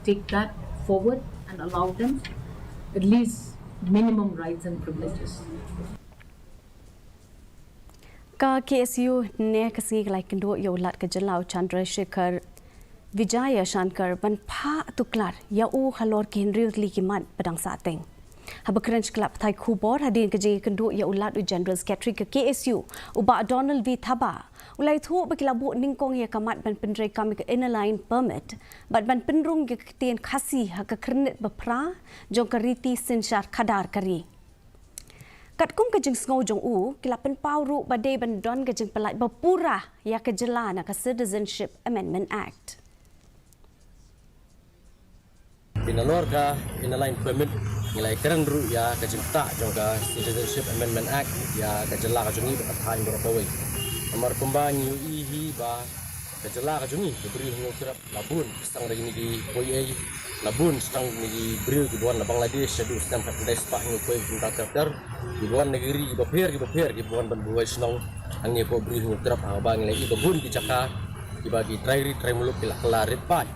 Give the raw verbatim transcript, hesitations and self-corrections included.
take that forward and allow them at least minimum rights and privileges. Ka K S U ne ka sngi ka la ïakynduh ïa u Lat ka jylla u Chandrasekhar Vijayashankar ban phah tuklar ïa u halor ki hynriew tylli ki mat ba dang sahteng. Haba kren sha ki lad pathai khubor hadien ka jingïakynduh ïa u Lat u General Secretary ka K S U, u Bah Donald V Thabah, u la ïathuh ba ki la buh nyngkong ïa ka mat ban pyntreikam ïa ka Inner Line Permit bad ban pynrung ïa ka ktien Khasi ha ka khyrnit ba phra jong ka riti synshar khadar ka ri. Katkum ka jingsngew jong u, ki la pynpaw ruh ba dei ban don ka jingpyllait ba pura ïa ka jylla na ka Citizenship Amendment Act. Pynalor ka Inner Line Permit, ngi la ïakren ruh ïa ka jingktah jong ka Citizenship Amendment Act ïa ka jylla ka jong ngi bad ka thaiñ baroh kawei. Namar kumba ngi ïohi hi ba ka jylla ka jong ngi ka Bri Hynñiewtrep la bun, sdang da kine ki Poiei, la bun sdang da kine ki briew kiba wan na Bangladesh shaduh snem khatkhyndai spah hynñiewphew khyndai ter ter, kiba wan na ki ri kiba pher kiba pher, kiba wan ban buhai shnong hangne hapoh Bri Hynñiewtrep. Haba ngi la ïohi ba bun ki jaka kiba ki trai ri trai muluk ki la kylla rit paid.